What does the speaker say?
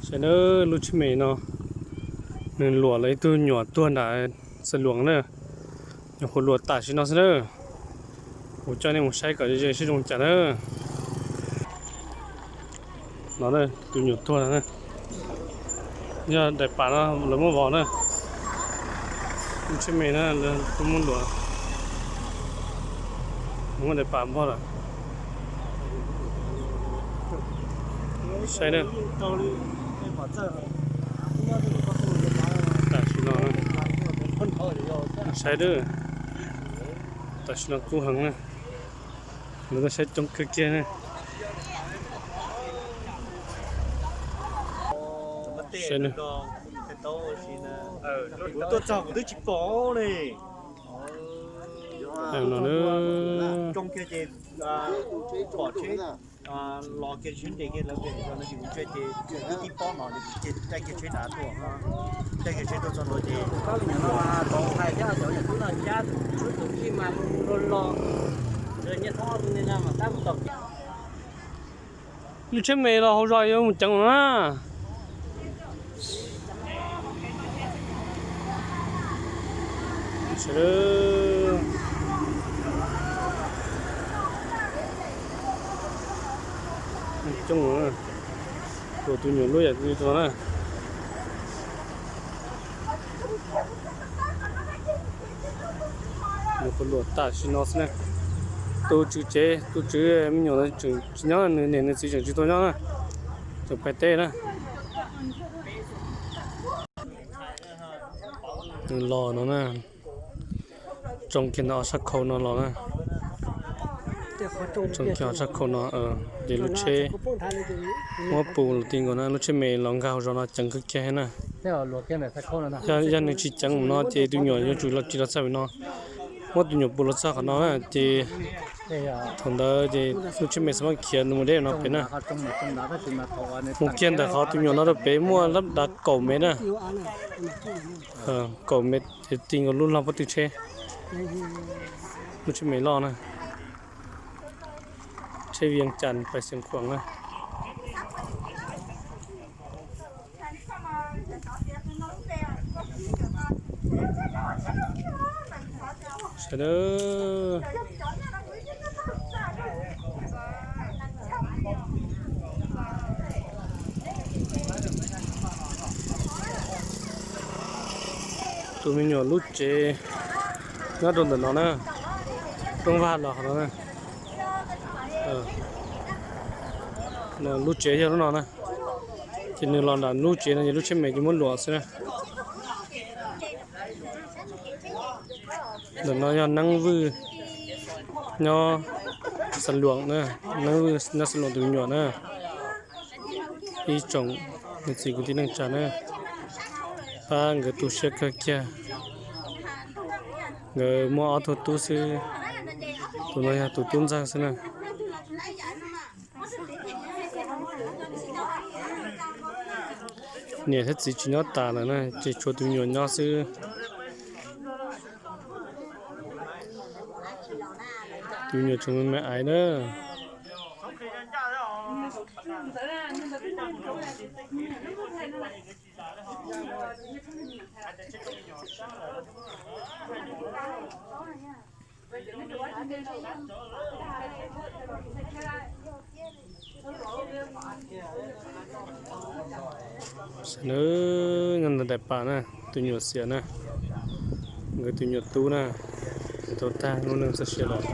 Saib na, lub tsheb me no nws luam los ib tug nyuam tuag nram Xeev Luas na. Nyuam qhuav luam tam sim no xwb na. Kuv coj nej mus saib kom ze ze seb zoo cas na. No na, tus nyuam tuag no na, yog daim pam no lawv muab vov na. Lub tsheb me na, lawv muab luam, muab daim pam npog lawm. Saib na. Tam sim no, saib na, tam sim no kub heev na. Lawv tuaj saib coob kawg kiag na. Saib na. Kuv tuaj txog kuv twb tsis pom li. Roo kiag ces pom tsheb los kiag tsheb nres kiag lawv pem no ces kuv ntsia ces wb tib pob no ces kuv caij kiag tsheb nrad tuaj, caij kiag tsheb tuaj txog ntua ces tau hais thiab cov niam tub no cab tus tub tus tij mas los los, nyiaj thoob ob tug niag no mas tab tom. Lub tsheb me los hauv zos yuav mus ceev na. Coob, luam tus nyuam lub yam li no na. Nws kuj luam tam sim no xwb na. Tus tswv tsev, tus tswv me nyuam no tseem tsis nyob, nws niam nws txiv tseem tsis tau nyob na, tseem pais teb na. Nws los no na, tsoo kiag ntawm ob sab khau no los na. Tsoo kiag ob sab khau no, ces lub tsheb muab pus los ti nkaus na, lub tsheb me los nkag hauv zos no ceev kawg kiag na. Yog, yog nws tsis ceev mus no ces tus nyuam yuav tsum los tsis los txog pem no. Muab tus nyuam pus los txog qhov no na ces thaum ntawd ces lub tsheb me xav maj khiav mus deb no pem na. Mus kiag ntawm qhov tus nyuam no rau pem muaj lab dav kaum mev na. Kaum mev ces ti nkaus lub log pob tw tsheb. Lub tsheb me loj na. Tsheb Vias Cas pais Xeev Khuam na. Sawv daws, tus me nyuam lub tsev nyob rau ntawm no na, rooj vag los qhov no na. Lub tsev yog lub no na, ces nws los nram lub tsev no ces lub tsheb me ces muab luam xwb na. Ntawm no yog Neeb Vwj nyob Xas Luam na, Neeb Vwj nyob Xas Luam tus me nyuam na. Ib tsoom niam txiv kwv tij neej tsa na, pab nkawd tu siab kawg kiag. Nkawd muaj ob tug tub xwb, tus no yog tus tub ntxawg xwb na. Niam thiab txiv tsis nyob tas lawm na, ces tshuav tus me nyuam nyob xwb. Tus me nyuam tseem me me aiv na. Nws nyob ntawm daim pam na, tus nyuam xiam na, nkawd tus nyuam tub na, tau tag lub neej txoj sia lawm.